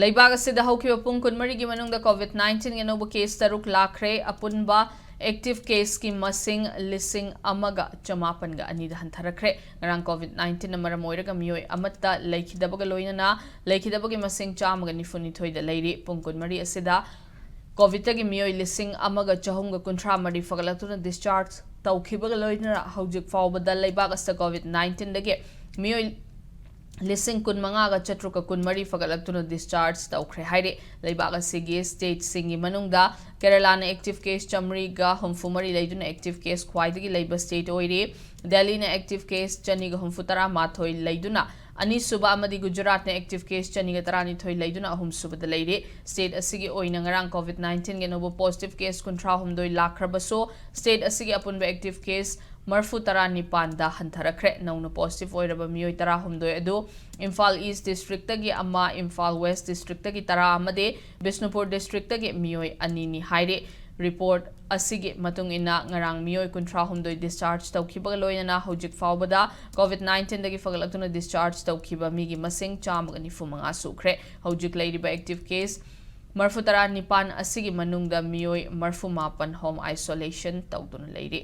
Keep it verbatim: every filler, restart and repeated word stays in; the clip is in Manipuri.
ꯂꯩꯕꯥꯛ ꯑꯁꯤꯗ ꯍꯧꯈꯤꯕ ꯄꯨꯡ ꯀꯨꯟꯃꯔꯤꯒꯤ ꯃꯅꯨꯡꯗ COVID nineteenꯒꯤ ꯑꯅꯧꯕ case ꯇꯔꯨꯛ ꯂꯥꯛꯈ꯭ꯔꯦ꯫ ꯑꯄꯨꯟꯕ active caseꯀꯤ ꯃꯁꯤꯡ ꯂꯤꯁꯤꯡ ꯑꯃꯒ ꯆꯃꯥꯄꯟꯒ ꯑꯅꯤꯗ ꯍꯟꯊꯔꯛꯈ꯭ꯔꯦ꯫ ꯉꯔꯥꯡ COVID nineteenꯅ ꯃꯔꯝ ꯑꯣꯏꯔꯒ ꯃꯤꯑꯣꯏ ꯑꯃꯠꯇ ꯂꯩꯈꯤꯗꯕꯒ ꯂꯣꯏꯅꯅ ꯂꯩꯈꯤꯗꯕꯒꯤ ꯃꯁꯤꯡ ꯆꯥꯝꯃꯒ ꯅꯤꯐꯨꯅꯤꯊꯣꯏꯗ ꯂꯩꯔꯤ꯫ ꯄꯨꯡ ꯀꯨꯟꯃꯔꯤ ꯑꯁꯤꯗ COVIDꯇꯒꯤ ꯃꯤꯑꯣꯏ ꯂꯤꯁꯤꯡ ꯑꯃꯒ ꯆꯍꯨꯝꯒ ꯀꯨꯟꯊ꯭ꯔꯥ ꯃꯔꯤ ꯐꯒꯠꯂꯛꯇꯨꯅ discharge ꯇꯧꯈꯤꯕꯒ ꯂꯣꯏꯅꯅ ꯍꯧꯖꯤꯛ ꯐꯥꯎꯕꯗ ꯂꯩꯕꯥꯛ ꯑꯁꯤꯗ COVID nineteenꯗꯒꯤ ꯃꯤꯑꯣꯏ ꯂꯤꯁꯤꯡ ꯀꯨꯟꯃꯉꯥꯒ ꯆꯥꯇ꯭ꯔꯨꯛꯀ ꯀꯨꯟꯃꯔꯤ ꯐꯒꯠꯂꯛꯇꯨꯅ discharge ꯇꯧꯈ꯭ꯔꯦ ꯍꯥꯏꯔꯤ꯫ ꯂꯩꯕꯥꯛ ꯑꯁꯤꯒꯤ stateꯁꯤꯡꯒꯤ ꯃꯅꯨꯡꯗ ꯀꯦꯔꯂꯥꯅ active case ꯆꯥꯃꯔꯤꯒ ꯍꯨꯝꯐꯨ ꯃꯔꯤ ꯂꯩꯗꯨꯅ active case ꯈ꯭ꯋꯥꯏꯗꯒꯤ ꯂꯩꯕ state ꯑꯣꯏꯔꯤ꯫ ꯗꯦꯜꯂꯤꯅ active case ꯆꯅꯤꯒ ꯍꯨꯝꯐꯨ ꯇꯔꯥ ꯃꯥꯊꯣꯏ ꯂꯩꯗꯨꯅ ꯑꯅꯤꯁꯨꯕ ꯑꯃꯗꯤ ꯒꯨꯖꯔꯥꯠꯅ active case ꯆꯅꯤꯒ ꯇꯔꯥꯅꯤꯊꯣꯏ ꯂꯩꯗꯨꯅ ꯑꯍꯨꯝꯁꯨꯕꯗ ꯂꯩꯔꯤ꯫ State ꯑꯁꯤꯒꯤ ꯑꯣꯏꯅ ꯉꯔꯥꯡ COVID nineteenꯒꯤ ꯑꯅꯧꯕ positive case ꯀꯨꯟꯊ꯭ꯔꯥ ꯍꯨꯝꯗꯣꯏ ꯂꯥꯛꯈ꯭ꯔꯕꯁꯨ, state ꯑꯁꯤꯒꯤ ꯑꯄꯨꯟꯕ active case ꯃꯔꯐꯨ ꯇꯔꯥ ꯅꯤꯄꯥꯟꯗ ꯍꯟꯊꯔꯛꯈ꯭ꯔꯦ꯫ ꯅꯧꯅ positive ꯑꯣꯏꯔꯕ ꯃꯤꯑꯣꯏ ꯇꯔꯥꯍꯨꯝꯗꯣꯏ ꯑꯗꯨ ꯏꯝꯐꯥꯜ East districtꯇꯒꯤ ꯑꯃ, ꯏꯝꯐꯥꯜ West districtꯇꯒꯤ ꯇꯔꯥ ꯑꯃꯗꯤ ꯕꯤꯁꯅꯨꯄꯨꯔ districtꯇꯒꯤ ꯃꯤꯑꯣꯏ ꯑꯅꯤꯅꯤ ꯍꯥꯏꯔꯤ꯫ Report ꯑꯁꯤꯒꯤ ꯃꯇꯨꯡ ꯏꯟꯅ, ꯉꯔꯥꯡ ꯃꯤꯑꯣꯏ ꯀꯨꯟꯊ꯭ꯔꯥ ꯍꯨꯝꯗꯣꯏ discharge ꯇꯧꯈꯤꯕꯒ ꯂꯣꯏꯅꯅ ꯍꯧꯖꯤꯛ ꯐꯥꯎꯕꯗ COVID nineteenꯗꯒꯤ ꯐꯒꯠꯂꯛꯇꯨꯅ discharge ꯇꯧꯈꯤꯕ ꯃꯤꯒꯤ ꯃꯁꯤꯡ ꯆꯥꯝꯃꯒ ꯅꯤꯐꯨ ꯃꯉꯥ ꯁꯨꯈ꯭ꯔꯦ꯫ ꯍꯧꯖꯤꯛ ꯂꯩꯔꯤꯕ active case ꯃꯔꯐꯨ ꯇꯔꯥ ꯅꯤꯄꯥꯟ ꯑꯁꯤꯒꯤ ꯃꯅꯨꯡꯗ ꯃꯤꯑꯣꯏ ꯃꯔꯐꯨ ꯃꯥꯄꯟ home isolation ꯇꯧꯗꯨꯅ ꯂꯩꯔꯤ꯫